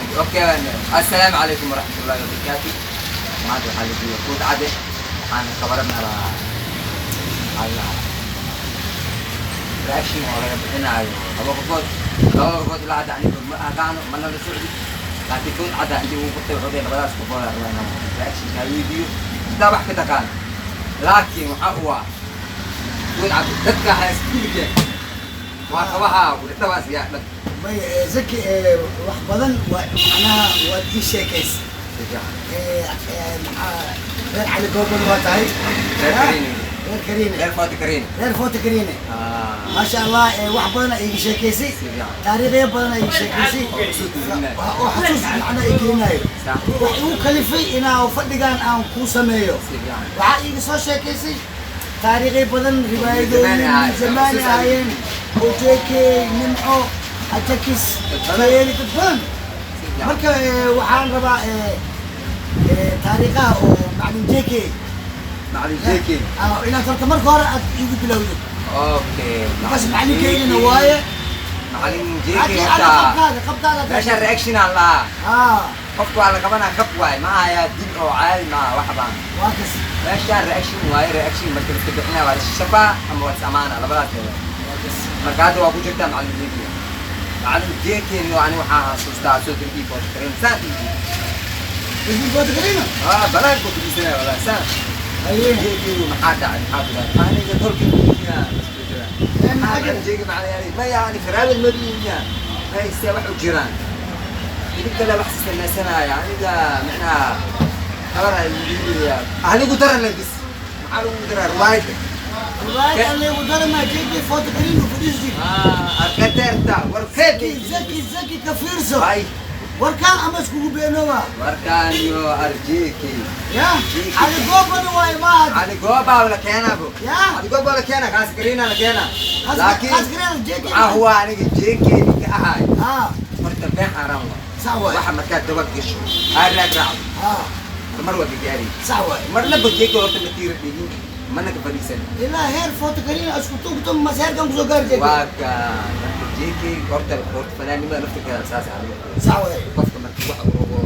Okay, assalaamu calaykum waraxmatullaahi wabarakaatu. Maanta waxaa la jooga Food Cadde. Waxaan ka baranaa maxaa reaction oo laga bixinaayo laba qofood. Labada qofood ilaa hadda aniga ma aqaano, mana la socdi, laakiin Food Cadde intii ugu qortay wuxuu dhahay labadaas qofood aan rabaa inaan reaction kaa weydiiyo, intaa wax ka taqaan. Laakiin waxaa u ah Food Cadde dadka haysta waa kabaha dhabaas yaa dhan. May Zaki, wax badan waa macnaha waad ii sheekaysay. Si fiican. Maxaa reer Cali Gooban waa tahay? Reer Kariine. Reer Kariine. Reer Footi Kariine. Reer Foota Kariine. Maasha Allah, wax badan aa iiga sheekaysay. Si fiican. Taariikhyo badan aa iiga sheekaysay. Oo xusuus gelinayo. Oo xasuus macnaha i gelinayo. Wax igu kalifay inaa fadhigan aan kuu sameeyo. Si fiican. Waxaa iiga soo sheekaysay taariikhyo badan, riwaayadooyin zamaani ahaayeen. Zamaani ahaayeen oo JK, Nimco, Ajakis, Dad badan. Keeli, dad badan. Si fiican. Marka waxaan rabaa taariikhaha oo macalin JK. Macalin JK. Inaad horta marka hore aad iigu bilowdo. Okay. Markaas macalinkeygana waaye. Macalin JK. Laakiin horta ada qabkaada qabkaada meesha reaction aan lahaa. Qofku waa la qabanaa, kab waaye, ma ahayaa dil oo caadi maaha wax baan. Waa kas. Meeshaan reaction waaye. Reaction marka la iska bixinaya, waa la shafaa ama waa is amaana, labadaas leedahay. Waa kas. Marka hadda waa ku jirtaa macalin JK. Macalin JK ni ani waxaa xasuustaa soo dirbii Foota Kariin saan. Ismi Foota Kariina. Ah, banaan ku fadhiisanaya wallahi saan. Haye. JK maxaa dhacay? Maxaa ku dhacay aniga tolka? Maxaa maxaa jira? JK macalin ma yani faraabad madiinya hayse wax u jiraan, idinka le wax samaysanaya. Aniga micnaha habar anigu daran le bis, maxaa lagu daraa riwaayadda? Riwaayad alle ugu darama JK Foota Kariina fadhiis jir. Arkateerta warkeed. Zaki, Zaki, Zaki, ka fiirso. Ay. Warkaan ama iskugu beenooba. Warkaan iyo arjk. Ya Cali Goobana waaye maaha. Cali Goobaa la keenaa bo. Ya. Cali Goobaa la keenaa, kaas Kariina la keenaa. Laakiin Kaas Kariina JK. waxaa huwa aniga JK ninka ahaay. Horta been xaaraan waa. Sax waay. Waxa markaad daba gasho aa raad raacdo, mar waa gagaari. Sax waay. Marnaba JK horta ma tiira dhigin, mana ka fadhiisan. Ilaa heer Foota Kariina isku tugto mas heerkan kusoo gaari JK. Waa ka marka JK horta fanaannimada naftirkeeda saas ah. Sax waay. Qofka markii wax uu rabo,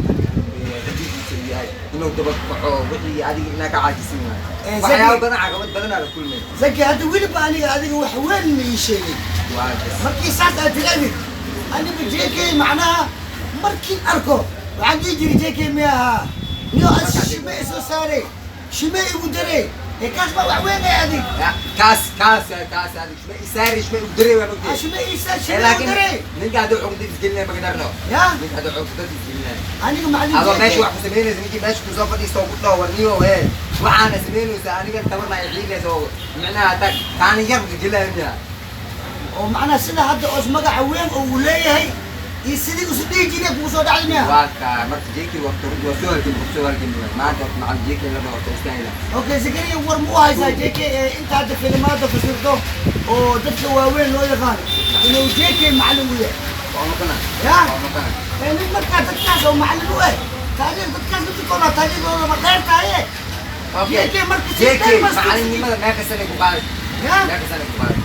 rajidiisa uu yahay inuu daba kaco, wixii adiga inaa ka caajisin waayo. Waxyaabo badan, caqabad badanaa la kulmay. Zaki, hadda weliba aniga adiga wax weyn ma ii sheegay. Waa gas. Markii saas aad tirahdid, aniba JK macnaha markii arko waxaan dhihi jiray JK mi ahaa niyo as shime isoo saaray, shime igu daray, ee kaas baa wax weyn ay adig. Ya, kaas adiga shma isaari, shma ugu daray, waan ogtahay. Shime isa shime igu laakiin daray. Ninka hadduu cuqdad isgelinaya magadarno. Ya. Ninka hadduu cuqdad isgelinaya aniga macalin adoo meesha JK wax ku samaynaysa, ninkii meesha kusoo fadhiisto oo ku dhaho warniyo ee waxaana samaynaysa, anigan tabarna ay xiilaysa oo micnaha hataa kaani yar gelaya miya. Oo macnaha sida hadda oos magaca weyn oo uu leeyahay iyo sidii usu dhihi jiray kugu soo dhacday miya? Waa ka marka JK waa soo halgami, waa soo halgami maanta. Horta macalin JK la dhaho horta istaahila. Okay, Zakariya, war ma u haysaa JK inta hadda filimaada fasirto oo dadka waaweyn loo yaqaano inuu JK macalin u yahay? Waa noqona. Ya. Waa noqona. Nin markaa dadkaas oo macalin u eh, taariikh dadkaas laftirkooda taariikhdooda ma dheer tahaye. Okay. JK marka si JK dheer mas- macalinimada meeqa sana ku qaaday? Ya. Meeqa sana ku qaaday?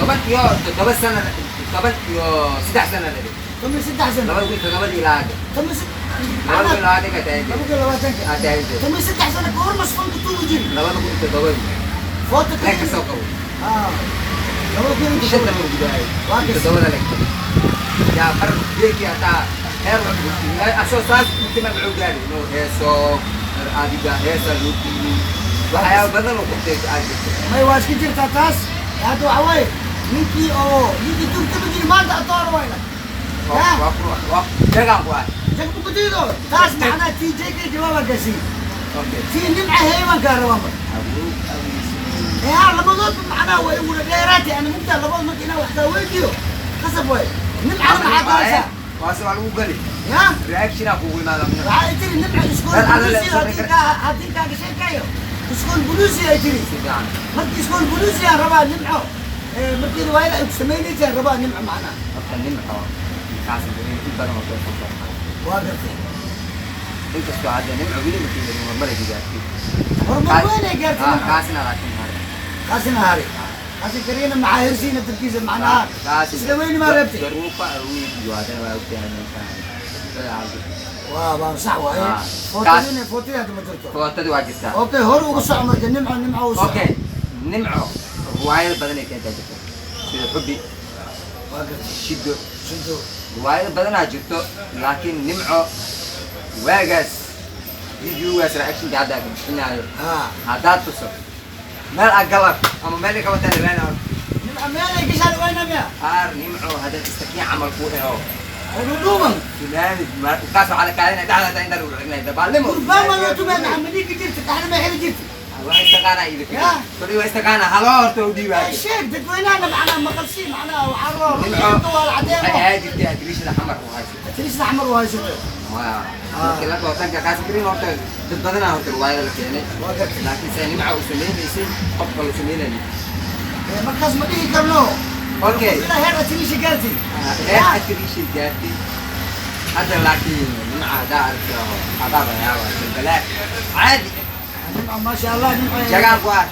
17 sana, 13 sana la dhigay. 13 sano. 2007-dii ilaa hadda. Toban iyo 2020-ka tahay. 2020-ka. Aa, tahay. 13 sano ka hor masfanka tuugi jiri. 2007-dii. Foota. Lee ka soo qabo. 2007. Shanta ma gudahay. Waa kas. Toddobada leg yaa mar JK hataa heer asoo saas intima muxuu gaari inuu heeso adiga heesa loo dhiibay, waxyaaba badan oo qabtay aad jirto. May, waa iska jirtaa taas. Hadda waxa waaye ninkii tuugtama jiri maanta atoora wayna. Ya. Waa ku waa jagaan ku ah. Jagbukudiido taas macnaha tii JK jawaabaan kaa siiyey. Okay. Tii Nimca Heybaan kaa rabaa marka. Awood. Haa, labadoodba macnaha waa igula dheeraatay ana mugtaa labadood marka inaan wax kaa weydiiyo qasab waay. Nimcana maxaa ka haysaa? Waase waa lagu gali. Ya. Reactionaa kugu imaada. Waxaa ay tiri Nimca iskool Dad alla buluusi le- haddii kaaga sheekayo iskool buluusi ay tiri. Si fiican. Markii iskool buluusi aan rabaa Nimco, markii riwaayada ay ku samaynaysa aan rabaa Nimco macnaha. Horta Nimco kaas in badan oo soo Waa gartay. Inkastoo hadda Nimco weli ma tiirin, horumar ay gaartay. Horumar weyn ay gaartay Nimco. Kaasina laakiin hore. Kaasina hari kaasin Kariina maxaa hersiina darkiisa macnaha Kaas isla weyni maa reebtay. Daruufa awiid iyo haddana waa ogtahay meeshaan. Bixiyay jirto. Waa sax waaye. Ah. Footadina, footadii hadda ma jirto. Footadii waa jirtaa. Okay, hore uga soco marka. Nimco, Nimco u soco. Okay, Nimco riwaayad badan ay keentaa jirto, sida Xubbi, Waa gartay. Shido. Shido. Riwaayado badanaa jirto, laakiin Nimco waagaas videogaas reactionka hadda aan bixinaayo haddaad tuso meel aad galab ama meel ay qabataan labaana. Nimco meel ay gashaan wayna miya? Qaar Nimco haddaad istakiin camal ku eho Oo dhudhuuban. Funaanid kaas waxaa la kaadinaya dhexda hataa intaan lagu xirinaya dabaalnimo. Gurbaan ma loo tumay? Maxaa madhiigi jirta? Dhaxna ma xili jirta? Waa istaqaanaa ida. Ya. Kori waa istaqaanaa, haloo horta u dhiibaayo. Sheeg dadweynahana, macnaha maqalsii, macnaha waxaa rabaa Nimco runta waa la waxay cadeemo. Ahaa jirtay atiriishada Xamar ku haysa. Tiriisda Xamar waa haysato. Waa markii la dhaho tanka kaas karin, horta dad badanaa horta riwaayada la keenay. Waa gartay. Laakiin se Nimca uu samaynaysay, qof kale uu samaynayay. Markaas ma dhihi karno. Okay. Ilaa heer atiriisha gaartay. Heer atiriishay gaartay hadda, laakiin Nimca haddaa aragto adaaba yaaba balbalaa caadi. Nimca maasha Allah, Nimca. Jagaan ku ar.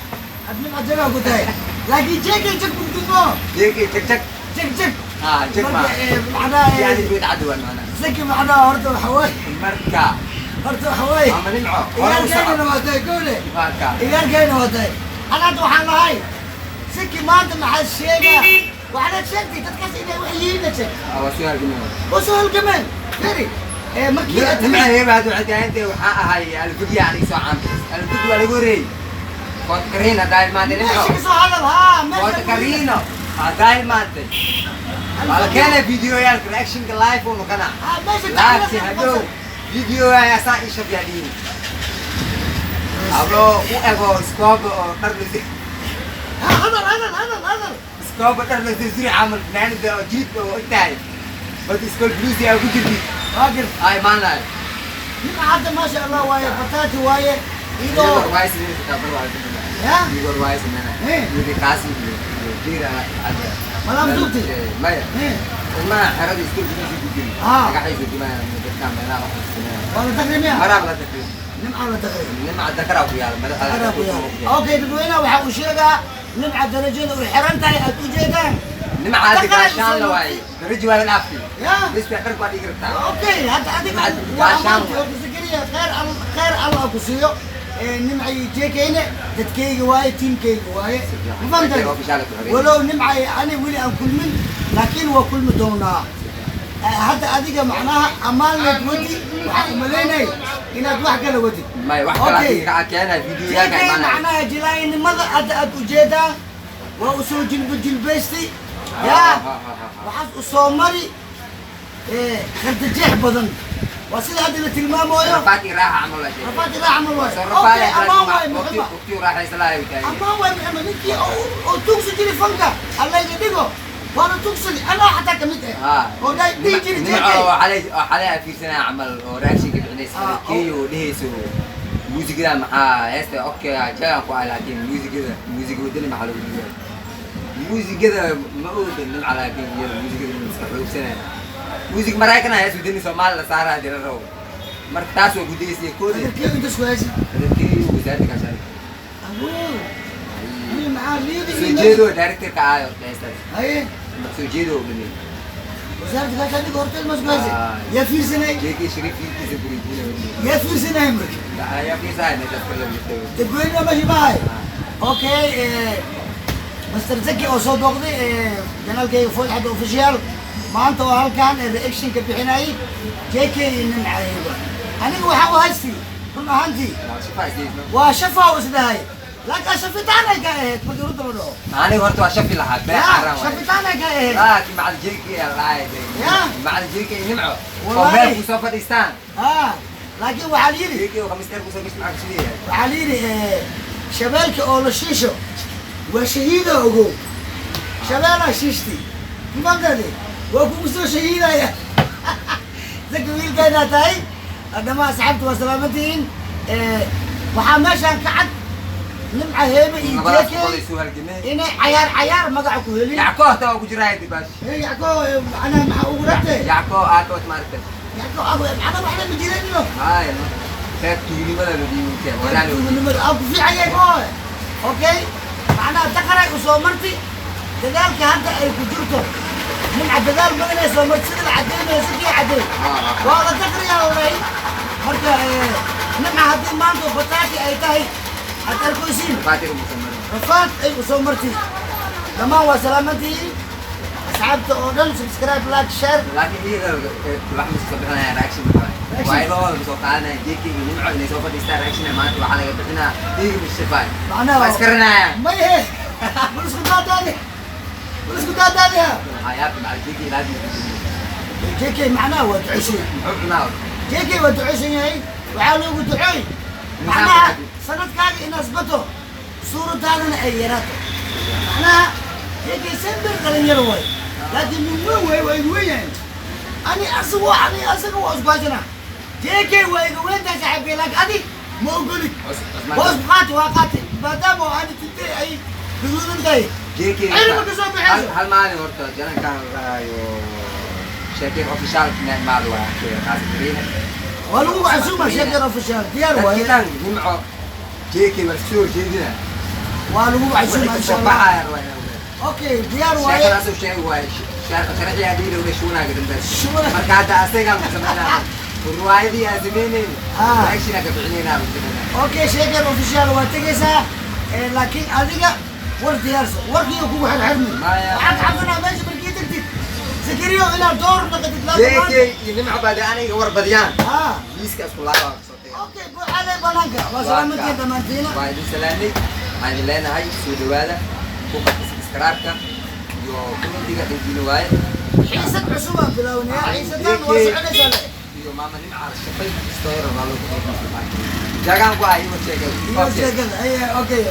Had Nimca jagaa ku tahay, laakiin jeegay jag bugdimo. Jeegay jag jag. Jag jag. Ah, jag ma. Marka, macnaha yani guud cadi waa macnaha. Zaki, macnaha horta waxa waaye. Marka Horta waxa waaye. Ama Nimco hore u Igaarkaygana soco. waa tahay gowle. Marka Igaarkayna waa tahay. Ana hadda waxaan lahay Zaki maanta maxaa sheegaa? Waxaad sheegtay dadkaas inay wax yihiin sheeg. Waa soo halgamay. Oo soo halgameen feri markii aad Nimca heeba hadda waxay tahay intee waxaa ahay alfugya aniga soo caanbixis alfug waa lagu wareeyey koota kariin haddaa imaantay meesha Nimco. ka soo hadal haa meesha. Koota kariino haddaa imaantay waa la keenay videoyaalka reactionka live uu noqonaa. Haa, meesha. Laakiin hadhow videoga ayaa saa ii shabiyaa dhihin habloo u ego iskooba oo dhar la Haa, hadal, hadal, hadal, hadal. Iskooba dhar la suri camal, fanaanida oo jilibka oo ogtahay bad iskool bluesi aa ku jirtid. Waa gartay. Aa imaanayo. Nimca hadda maasha Allah waaye, bataati waaye. Iyagoo Iyadoo riwaaya sameynaysa tabar waa la Ya? iyagoo riwaaya sameynaya. Yuri Qaasim iyo Jiira hadda. Malaam duubtay? Maya. Ilmaha xerada iskoolka ku jirin. Dhagaxay soo jimayaan dadka meelaha wax sameynaya. Waa la taqriimiya. Maraab la taqriim. Nimca la taqriim. Nimca dakaraa ku yaala madaxda. Dakaraa ku yaala. Okay, dadweynaha waxaa uu sheegaa Nimca darajada u xiran tahay aad u jeedaan. Nimca hadda Dakaraa gaashaan la usoo waaye. Darajo waa la dhaaftay. Ya. Bes bay dharku waa dhigi kartaa. Okay, hadda adiga Nimca waa gaashaan amaanti waaye. Horta Zakariya, khayr khayr Allah ku siiyo. Nimca iyo jeekayne dadkayga waaye, tiimkayga waaye. Ma fahamtay? Official ku xiran. Walow Nimca ani weli aan kulmin, laakiin waa kulmi doonaa. Hadda adiga macnaha ammaan leed wadi, waxaan umalaynay inaad wax kala wadid. May wax kale Okay. adiga ka keenay videoyaalka Jeekay imaanaya. Macnaha jilaynimada hadda aad ujeedaa waa usoo jilba jilbaystay yaa, waxaas u soo mari khardajeex badan, waa sida hadda la tilmaamayo. Rafaad iyo raaxa camal waa sheegay. Rafaad iyo raaxa camal waay. Soo rafaad Okay, amaan waay Muxima. waqti raaxaysa lahay uu taagay. Amaan waay Muxima, ninkii oo tuugsi jiray fanka allayga dhigo waana tuugsadi, anaa xataa kamid ah oo dhihi jiray Nimco jeekay. oo xalay oo xalay aan fiirsanaya camal oo reaction ka bixinaysa Ah, keeyo oo dhehayso muusigada maxaa heesta. Okay, jagaan ku ah, laakiin muusigada muusiga wadani maxaa lagu dhigaa muusigada ma ooda Nimca, laakiin iyada muusigada inuu iska xoogsanaya muusig Maraykan ah, hees wadani Soomaali la saaraa dila rabo. Marka taas waa gudaysay kooda. Adarkeeyo inta isku haysa. Dadkeeyo wasaaradda kaashan. Abuu ani maxaa liidi? Soo jeedo directorka ahayo heestaas. Haye. Marka soo jeedo oo dhamay. Wasaaradda gaashaandhigga horteed ma isku haysa? Ah. Yaa fiirsanay? Jeekii Shariif fiilkiisa gurijiina. Yaa fiirsanay marka? Ayaa fiirsanaya meeshaas kala jirtay. Dadweynaha meesha maahay. Okay, Master Zaki oo soo booqday janaalkayga Food Xadda Official maanta oo halkan reaction ka bixinayay JK iyo Nimcayba, aniga waxaa u haystay run ahaantii waa shafa u isdhahay, laakiin shafitaan ay ka ahayd markii runta la dhaho. Aniga horta waa shafi lahaa bee Ya, xaaraan waaye. Shafitaan ay ka ahayd. Laakiin macal JK ayaa lahaay. Ya. Macal JK iyo Nimco oo Wallahi. meel kusoo fadhiistaan. Ah, laakiin waxaa la yidhi JK oo khamiis dheer kusoo gashta maxaa kusiiyahay? Waxaa la yidhi shabeelka oo la shiisho waa shahiida. Ogow, shabeelaa shiishti mafantade waa kugu soo shahiidaya. Zaki wiilkeenaa tahay. Dhammaan asxaabta waa salaamantihiin. Waxaa meeshaan ka cad Nimca Heebe iyo Labadaas JK boqol isu halgameen. Inay cayaar cayaar magaca ku helin. Yacko hata waa ku jiraa dibaash. Yacko macnaha maxaa ugu rabtay? Yacko aad maaragtay. Yacko macnaha waxna ma jireenino. Haay, reer tuugnimada la dhiibay walaa la Tuugnimada aa ku fiican yahay oo okay, macnaha daqaray u soo marti dadaalka hadda ay ku jirto. Nimca dadaal badanay soo martay, sida la cadeynayo si kii cadeey waa la taqriyaa oray. Marka nimca haddii maanta bataati ay tahay aad arkaysiin, Faatiga musamman. Rafaad ay u soo martay. Dhammaan waa salaamantihiin asxaabta oo dhan. Subscribe, like, share. Laakiin iyaga wax ma soo bixinaya reaction waa waa ilahooda soo qaadanaya JK iyo Nimco inay soo fadhiistaan. Reaction maanta waxaa laga bixinaa iyaga mashafaan. Macnaha waa iskaranayaan. Maye, bal isku daadaadi, bal isku daadaadiha. Waxaa yaabta macal JK ilaa JK macnaha waa duceysan. Muxuu cunaa? JK waa duceysan yahay. Waxaa loogu duceey macnaha sanadkaaga inaas bato, suuradaadana ay yaraato. Macnaha JK sembir dhalinyaro waay, laakiin nin weyn waay, waa igu weyn yahay. Ani asago, ani asaga waa isku haysanaa. JK waa iga weyn tahay saaxiibkay, laakiin adi ma ogolid. Waa isku qaati, waa qaati, maadaama oo ani tintay ay gaduudan tahay. JK Cilmi ka soo baxayso. Hal maalin horta janankaan la dhahayo Sheekir Official inaan maal waa qaasi kariina. Waa lagu casuuma Sheekir Official, diyaar waaye. Dadkiidan Nimco JK waa soo jeedina. Waa lagu casuuma wixii insha kasoo Allah. baxaya waa inaan ogaado. Okay, diyaar waaye. Sheekadaas uu sheegi waaye sharciga dhiiri shuunaaga dambe. Shuuna. Marka hadda asagaa lagu sameynaa riwaayadii aan sameynayni. Reaction aan ka bixinaynaa lagu sameynaa. Okay, Sheekir Official waa tegaysaa, laakiin adiga war diyaarso, warkiiyo kugu xirxirmi. Maya. Waxaan ka cabsanaa meesha markii tagtid Zakariyo ilaa door naqatid laa. JK iyo Nimco baade aniga war badiyaan. Liiska isku laaba waa kasoo tagay. Okay, buuxale banaanka waa salaamantiin dhammaantiina. Waa idin salaamay, waxaan idin leenahay soo dhawaada, ku qabta subscribe-ka iyo commentiga dhankiina waaye. Xiisad cusub aan bilownaya, xiisadan waa soconaysaa le. Iyo maama Nimca la shaqay story waa loo ku jagaan ku ah iyo sheegay. Iyo sheekada. Okay.